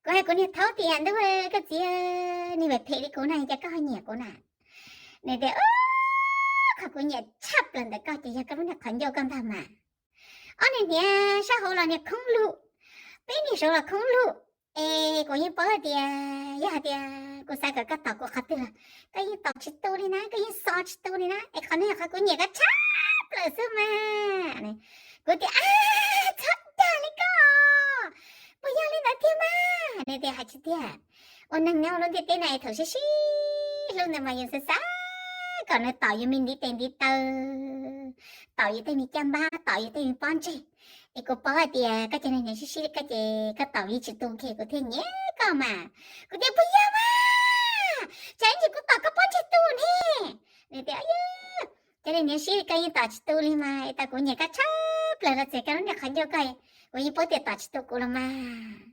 Kuv hais kuv niag thaub tias, Ntuj, koj txiv, niag phem phem li kuv na, cas koj ho nyiam kuv na? Nws tias, Qhov kuv nyiam tshaj plaws ntawm koj ces yog koj lub niag qhov ncauj koj ntag mas. Ob niag hniav sab hauv los niag khoob lug, peb niag saud los khoob lug. Es kuv yeej paub tias yog hais tias kuv xav kom koj tom kuv qhov twg los koj yeej tom tsis tu li na, koj yeej xo tsis tu li na. Es qhov no yog qhov kuv nyiam koj tshaj plaws xwb mas. Kuv tias, Ab, txhob dag li koj, puas yog li ntawd tiag mas? Nws tias, Hais tsis tiag, ua neeg nyob lub ntiaj teb no es thaum sib sib hlub ntawd mas yus xav xav kom nws tom yus me ntiv tes ntiv taw, tom yus tej me caj npab, tom yus tej me pob ntseg. Es kuv paub hais tias koj cov niag hniav sib sib li koj ces koj tom yeej tsis tu kiag, kuv thiaj nyiam koj mas. Kuv tias, Puas yog mas? Tsam ib ntsis kuv tom koj pob ntseg tu ne. Nws tias, Cov niag hniav sib li koj yeej tom tsis tu li mas, es tas kuv nyiam koj tshaj plaws los txiav koj lub niag qhov ncauj koj, kuv yeej paub tias tom tsis tu kuv los mas.